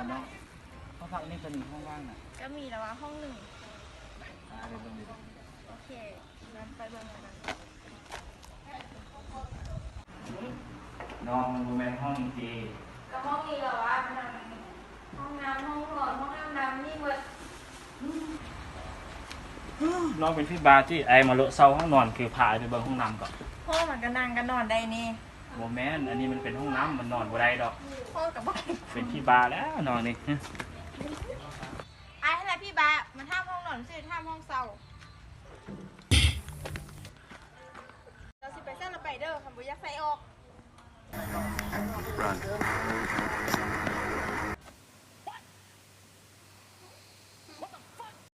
ເນາະ ຫ້ອງພັກນີ້ກໍມີຫ້ອງວ່າງນະ ກໍມີແລ້ວວ່າຫ້ອງໜຶ່ງ ອ່າ ດຽວເບິ່ງ ໂອເຄ ນຳໄປເບິ່ງນຳກັນ ນ້ອງ ມັນບໍ່ແມ່ນຫ້ອງນີ້ຕິ ກໍຫ້ອງນີ້ແຫຼະວ່າ ມັນ ຫ້ອງນ້ຳ ຫ້ອງນອນ ຫ້ອງອາບນ້ຳ ມີໝົດ. ນ້ອງເປັນຜີບ້າຕິ ອ້າຍມາເລາະເຊົ່າຫ້ອງນອນຄືພາອ້າຍໄປເບິ່ງຫ້ອງນ້ຳກ່ອນ ໂອ້ ມັນກໍນັ່ງກໍນອນໄດ້ນີ້ ບໍ່ແມ່ນ ອັນນີ້ມັນເປັນຫ້ອງນ້ຳ ມັນນອນບໍ່ໄດ້ດອກ ໂອ້ ກໍບໍ່ ເປັນຜີບ້າແລ້ວນ້ອງນີ້ ອ້າຍຫັ້ນແຫຼະຜີບ້າ ມັນຫ້າມຫ້ອງນອນ ມັນຊິຫ້າມຫ້ອງເຊົ່າ ເຈົ້າຊິໄປໃສລະໄປເດີ ຄັນບໍ່ຢາກໃສ່ອອກ. Run.